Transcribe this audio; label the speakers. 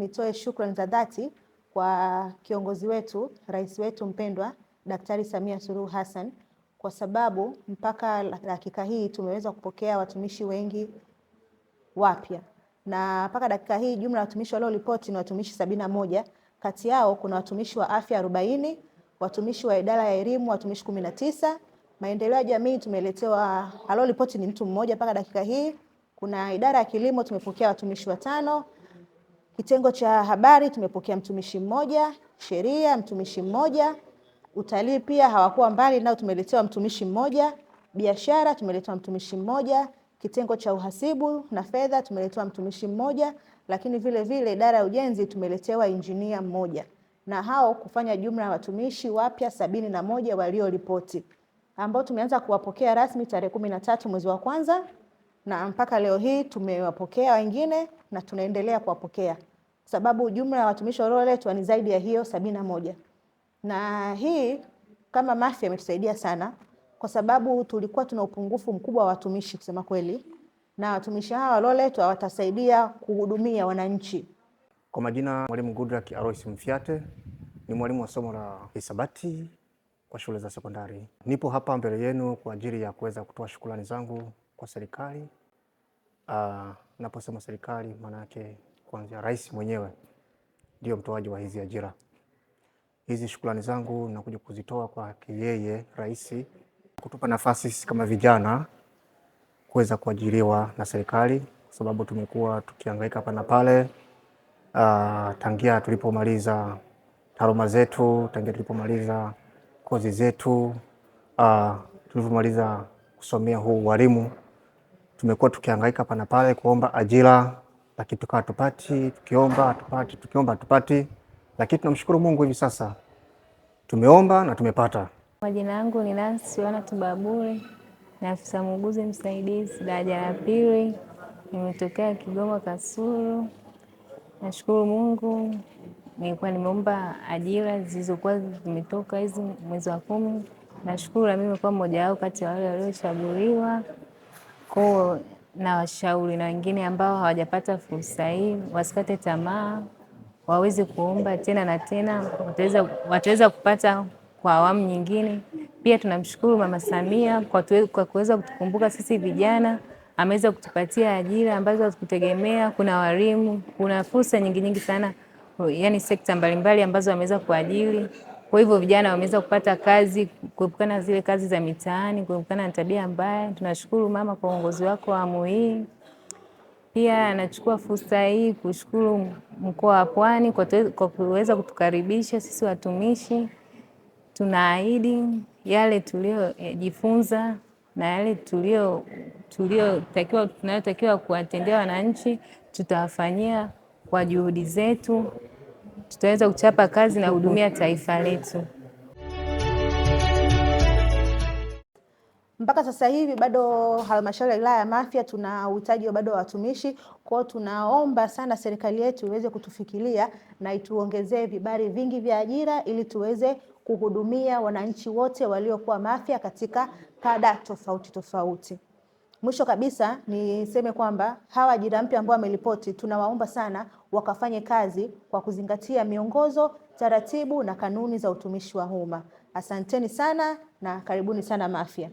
Speaker 1: Nitoe shukrani za dhati kwa kiongozi wetu, rais wetu mpendwa Daktari Samia Suluhu Hassan, kwa sababu mpaka dakika hii tumeweza kupokea watumishi wengi wapya, na mpaka dakika hii jumla ya watumishi walioripoti ni watumishi 71. Kati yao kuna watumishi wa afya 40, watumishi wa idara ya elimu watumishi 19, maendeleo ya jamii tumeletewa alioripoti ni mtu mmoja mpaka dakika hii. Kuna idara ya kilimo tumepokea watumishi 5, kitengo cha habari tumepokea mtumishi mmoja, sheria mtumishi mmoja, utalii pia hawakuwa mbali nao tumeletewa mtumishi mmoja, biashara tumeletewa mtumishi mmoja, kitengo cha uhasibu na fedha tumeletewa mtumishi mmoja, lakini vile vile idara ya ujenzi tumeletewa injinia mmoja, na hao kufanya jumla ya watumishi wapya 71 walioripoti, ambao tumeanza kuwapokea rasmi tarehe 13 mwezi wa kwanza, na mpaka leo hii tumewapokea wengine na tunaendelea kuwapokea, sababu jumla ya watumishi walioletwa ni zaidi ya hiyo 71. Na hii kama Mafia imetusaidia sana, kwa sababu tulikuwa tuna upungufu mkubwa wa watumishi kusema kweli, na watumishi hawa walioletwa watasaidia kuhudumia wananchi.
Speaker 2: Kwa majina, Mwalimu Goodluck Alois Mfyate ni mwalimu wa somo la hisabati kwa shule za sekondari. Nipo hapa mbele yenu kwa ajili ya kuweza kutoa shukrani zangu kwa serikali. Naposema serikali maana yake kuanzia rais mwenyewe ndio mtoaji wa hizi ajira. Hizi shukrani zangu nakuja kuzitoa kwa yeye rais kutupa nafasi sisi kama vijana kuweza kuajiriwa na serikali, kwa sababu tumekuwa tukihangaika hapa na pale tangia tulipomaliza taaluma zetu, tangia tulipomaliza kozi zetu, tulipomaliza kusomea huu ualimu, tumekuwa tukihangaika hapa na pale kuomba ajira, lakini tukawa tupati, tukiomba tupati, tukiomba tupati, lakini tunamshukuru Mungu hivi sasa tumeomba na tumepata.
Speaker 3: Majina yangu ni Nancy Yohana Tubabure, ni afisa muuguzi msaidizi daraja la pili, nimetokea Kigoma Kasulu. Nashukuru Mungu, nilikuwa nimeomba ajira zilizokuwa zimetoka hizi mwezi wa 10. Nashukuru na mimi kuwa mmoja wao kati ya wale waliochaguliwa. Kwa na washauri na wengine ambao hawajapata fursa hii wasikate tamaa, waweze kuomba tena na tena, wataweza kupata kwa awamu nyingine. Pia tunamshukuru Mama Samia kwa kuweza kutukumbuka sisi vijana, ameweza kutupatia ajira ambazo hatukutegemea. Kuna walimu, kuna fursa nyingi nyingi sana, yani sekta mbalimbali ambazo ameweza kuajiri. Kwa hivyo vijana wameweza kupata kazi, kuepukana zile kazi za mitaani, kuepukana na tabia mbaya. Tunashukuru mama kwa uongozi wako wa awamu hii. Pia anachukua fursa hii kushukuru mkoa wa Pwani kwa kuweza kutukaribisha sisi watumishi. Tunaahidi yale tuliyojifunza na yale tunayotakiwa kuwatendea wananchi tutawafanyia kwa juhudi zetu. Tutaweza kuchapa kazi na kuhudumia taifa letu.
Speaker 1: Mpaka sasa hivi bado halmashauri ya wilaya ya Mafia tuna uhitaji bado wa watumishi. Kwa hiyo tunaomba sana serikali yetu iweze kutufikiria na ituongezee vibali vingi vya ajira ili tuweze kuhudumia wananchi wote waliokuwa Mafia katika kada tofauti tofauti. Mwisho kabisa niseme kwamba hawa ajira mpya ambao wameripoti, tunawaomba sana wakafanye kazi kwa kuzingatia miongozo, taratibu na kanuni za utumishi wa umma. Asanteni sana na karibuni sana Mafia.